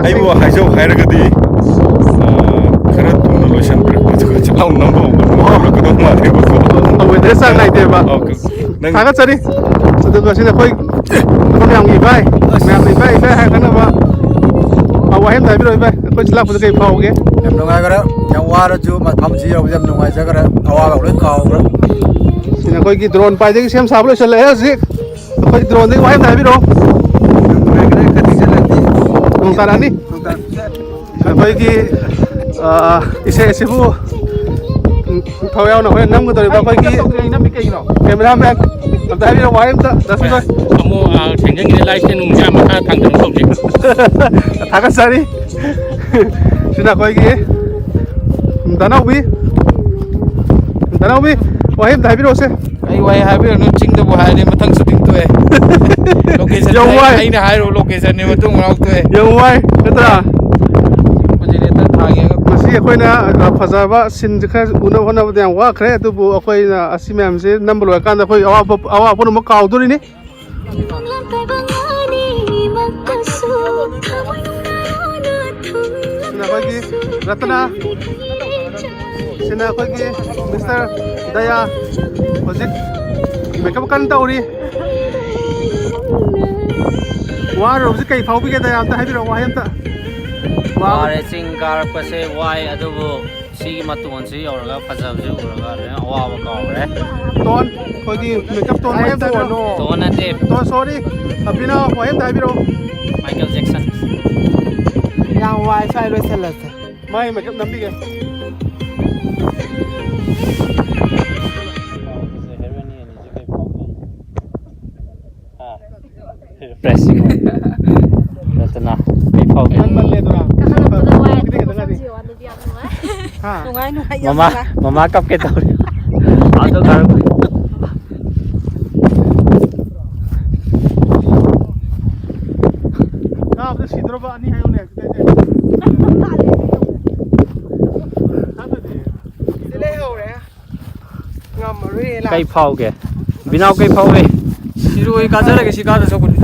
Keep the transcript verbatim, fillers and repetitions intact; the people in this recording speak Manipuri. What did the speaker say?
ꯑꯩꯕꯨ ꯍꯥꯏꯖꯧ ꯍꯥꯏꯔꯒꯗꯤ, ꯑ, ꯈꯔ ꯊꯨꯅ ꯂꯣꯏꯁꯟꯕꯤꯔꯛꯄ, ꯑꯗꯨꯒ ꯆꯥꯛꯂꯥꯎ ꯅꯝꯕ ꯍꯧꯕ ꯍꯧꯔꯛꯀꯗꯧ ꯃꯥꯜꯂꯦꯕꯀꯣ꯫ ꯇꯧꯕꯤꯗ꯭ꯔꯦ, ꯆꯥꯡ ꯅꯥꯏꯗꯦꯕ꯫ ꯑꯣ, ꯅꯪ ꯊꯥꯒꯠꯆꯔꯤ꯫ ꯑꯗꯨꯒ ꯁꯤꯗ ꯑꯩꯈꯣꯏ, ꯑꯩꯈꯣꯏ ꯃꯌꯥꯝꯒꯤ ꯏꯕꯥꯏ, ꯃꯌꯥꯝꯅ ꯏꯕꯥꯏ, ꯏꯕꯥꯏ ꯍꯥꯏꯔ ꯈꯪꯅꯕ, ꯑ, ꯋꯥꯍꯩ ꯑꯃ ꯍꯥꯏꯕꯤꯔꯛꯑꯣ, ꯏꯕꯥꯏ꯫ ꯑꯩꯈꯣꯏ ꯁꯤ ꯂꯥꯛꯄꯗ ꯀꯩ ꯐꯥꯎꯒꯦ? ꯌꯥꯝ ꯅꯨꯡꯉꯥꯏꯈꯔꯦ꯫ ꯌꯥꯝ ꯋꯥꯔꯁꯨ ꯃꯐꯝꯁꯤ ꯌꯧꯕꯁꯦ ꯌꯥꯝ ꯅꯨꯡꯉꯥꯏꯖꯈꯔꯦ꯫ ꯑꯋꯥꯕ ꯂꯣꯏ ꯀꯥꯎꯈ꯭ꯔꯦ꯫ ꯁꯤꯅ ꯑꯩꯈꯣꯏꯒꯤ ꯗ꯭ꯔꯣꯟ ꯄꯥꯏꯗꯒꯤ ꯁꯦꯝ ꯁꯥꯕ ꯂꯣꯏꯁꯤꯜꯂꯛꯑꯦ ꯍꯧꯖꯤꯛ꯫ ꯑꯩꯈꯣꯏ ꯗ꯭ꯔꯣꯟꯗꯒꯤ ꯋꯥꯍꯩ ꯑꯃ ꯍꯥꯏꯕꯤꯔꯛꯑꯣ꯫ ꯅꯨꯡꯉꯥꯏꯈ꯭ꯔꯦ, ꯈꯔ ꯊꯦꯡꯖꯤꯜꯂꯛꯑꯗꯤ꯫ ꯅꯣꯡ ꯇꯥꯔꯛꯑꯅꯤ꯫ ꯅꯣꯡ ꯇꯥꯔꯛꯑꯅꯤ꯫ ꯑꯩꯈꯣꯏꯒꯤ, ꯑ, ꯏꯁꯩ ꯑꯁꯤꯕꯨ ꯊꯋꯥꯏ ꯌꯥꯎꯅ ꯍꯣꯔꯦꯟ ꯅꯝꯒꯗꯧꯔꯤꯕ ꯑꯩꯈꯣꯏꯒꯤ ꯀꯦꯃꯦꯔꯥꯃꯦꯟ ꯑꯝꯇ ꯍꯥꯏꯕꯤꯔꯛꯑꯣ, ꯋꯥꯍꯩ ꯑꯝꯇ, ꯗꯥ ꯁꯟꯖꯣꯏ꯫ ꯑꯃꯨꯛ, ꯑ, ꯊꯦꯡꯖꯤꯟꯈꯤꯅꯤ, live ꯁꯦ ꯅꯨꯡꯁꯥ ꯃꯈꯥ ꯊꯥꯡꯗꯔꯛꯄ ꯍꯧꯖꯤꯛ꯫ ꯊꯥꯒꯠꯆꯔꯤ꯫ ꯁꯤꯅ ꯑꯩꯈꯣꯏꯒꯤ ꯗꯅꯥꯎꯕꯤ꯫ ꯗꯅꯥꯎꯕꯤ, ꯋꯥꯍꯩ ꯑꯝꯇ ꯍꯥꯏꯕꯤꯔꯛꯑꯣꯁꯦ꯫ ꯑꯩ ꯋꯥꯍꯩ ꯍꯥꯏꯕꯤꯔꯛꯑꯅꯨ, ꯆꯤꯡꯗꯕꯨ ꯍꯥꯏꯔꯗꯤ ꯃꯊꯪ shooting ꯇꯣꯛꯑꯦ꯫ Location ꯌꯥꯝ ꯑꯩ-, ꯋꯥꯏ꯫ ꯑꯩꯅ ꯍꯥꯏꯔꯨ location ꯅꯦ, ꯃꯇꯨꯡ ꯃꯅꯥꯎ ꯇꯣꯛꯑꯦ꯫ ꯌꯥꯝ ꯋꯥꯏ, ꯅꯠꯇ꯭ꯔꯥ? Generator ꯊꯥꯒꯦꯒ꯫ ꯉꯁꯤ ꯑꯩꯈꯣꯏꯅ, ꯑ, ꯐꯖꯕ scene ꯁꯦ ꯈꯔ ꯎꯅꯕ ꯍꯣꯠꯅꯕꯗ ꯌꯥꯝ ꯋꯥꯈ꯭ꯔꯦ, ꯑꯗꯨꯕꯨ ꯑꯩꯈꯣꯏꯅ ꯑꯁꯤ ꯃꯌꯥꯝꯁꯦ ꯅꯝꯕ ꯂꯣꯏꯔꯀꯥꯟꯗ ꯑꯩꯈꯣꯏ ꯑꯋꯥꯕ, ꯑꯋꯥ ꯄꯨꯝꯅꯃꯛ ꯀꯥꯎꯗꯣꯔꯤꯅꯤ꯫ ꯁꯤꯅ ꯑꯩꯈꯣꯏꯒꯤ ꯔꯇꯅꯥ, ꯁꯤꯅ ꯑꯩꯈꯣꯏꯒꯤ Mister ꯗꯌꯥ, ꯍꯧꯖꯤꯛ makeup ꯀꯟꯅ ꯇꯧꯔꯤ꯫ ꯋꯥꯔꯨꯕꯁꯤ ꯀꯩ ꯐꯥꯎꯕꯤꯒꯦ, ꯗꯌꯥ? ꯑꯝꯇ ꯍꯥꯏꯕꯤꯔꯛꯑꯣ, ꯋꯥꯍꯩ ꯑꯝꯇ꯫ ꯋꯥꯕ- ꯋꯥꯔꯦ, ꯆꯤꯡ ꯀꯥꯔꯛꯄꯁꯦ ꯋꯥꯏ, ꯑꯗꯨꯕꯨ ꯁꯤꯒꯤ ꯃꯇꯣꯟꯁꯤ ꯌꯧꯔꯒ ꯐꯖꯕꯁꯤ ꯎꯔꯒ ꯂꯣꯏꯅ ꯑꯋꯥꯕ ꯀꯥꯎꯈ꯭ꯔꯦ꯫ ꯇꯣꯟ, ꯑꯩꯈꯣꯏꯒꯤ makeup ꯇꯣꯟ, ꯍꯥꯏ ꯍꯥꯏꯕ ꯇꯥꯔꯦ꯫ ꯇꯣꯟ꯫ ꯇꯣꯟ ꯅꯠꯇꯦ꯫ Tone, sorry꯫ ꯑꯕꯤꯅꯥ, ꯋꯥꯍꯩ ꯑꯝꯇ ꯍꯥꯏꯕꯤꯔꯛꯑꯣ꯫ Michael Jackson꯫ ꯌꯥꯝ ꯋꯥꯏ, ꯁ꯭ꯋꯥꯏ ꯂꯣꯏꯁꯤꯜꯂꯁꯦ꯫ ꯃꯥꯏ makeup ꯅꯝꯕꯤꯒꯦ꯫ Refreshing ꯑꯣꯏ꯫ ꯔꯇꯅꯥ, ꯀꯩ ꯐꯥꯎꯒꯦ? ꯀꯟꯃꯜꯂꯦ ꯑꯗꯨꯔꯥ? ꯀꯥꯈꯠꯂꯛꯄꯗ ꯋꯥꯏ, ꯈꯤꯇꯪ, ꯈꯤꯇꯪ ꯉꯥꯏꯔꯤ꯫ ꯋꯥꯟꯗꯗꯤ ꯌꯥꯝ ꯅꯨꯡꯉꯥꯏ꯫ ꯍꯥ? ꯅꯨꯡꯉꯥꯏ, ꯅꯨꯡꯉꯥꯏ, ꯌꯥꯝ ꯃꯃꯥ, ꯅꯨꯡꯉꯥꯏ꯫ ꯃꯃꯥ ꯀꯞꯀꯦ ꯇꯧꯔꯦ꯫ ꯑꯗꯣ ꯀꯥꯔꯛꯄ꯫ ꯀꯥꯕꯗ ꯁꯤꯗ꯭ꯔꯣꯕ ꯑꯅꯤ ꯍꯥꯏꯌꯨꯅꯦ꯫ ꯁꯤꯗꯩꯗꯤ꯫ ꯁꯤꯗ ꯂꯩꯍꯧꯔꯦ꯫ ꯉꯝꯃꯔꯣꯏꯌꯦ, ꯂꯥꯛ꯫ ꯀꯩ ꯐꯥꯎꯒꯦ? ꯕꯤꯅꯥꯎ ꯀꯩ ꯐꯥꯎꯒꯦ? ꯁꯤꯔꯣꯏ ꯀꯥꯖꯔꯒꯦ, ꯁꯤ ꯀꯥꯗ ꯁꯣꯛꯄꯅꯤ꯫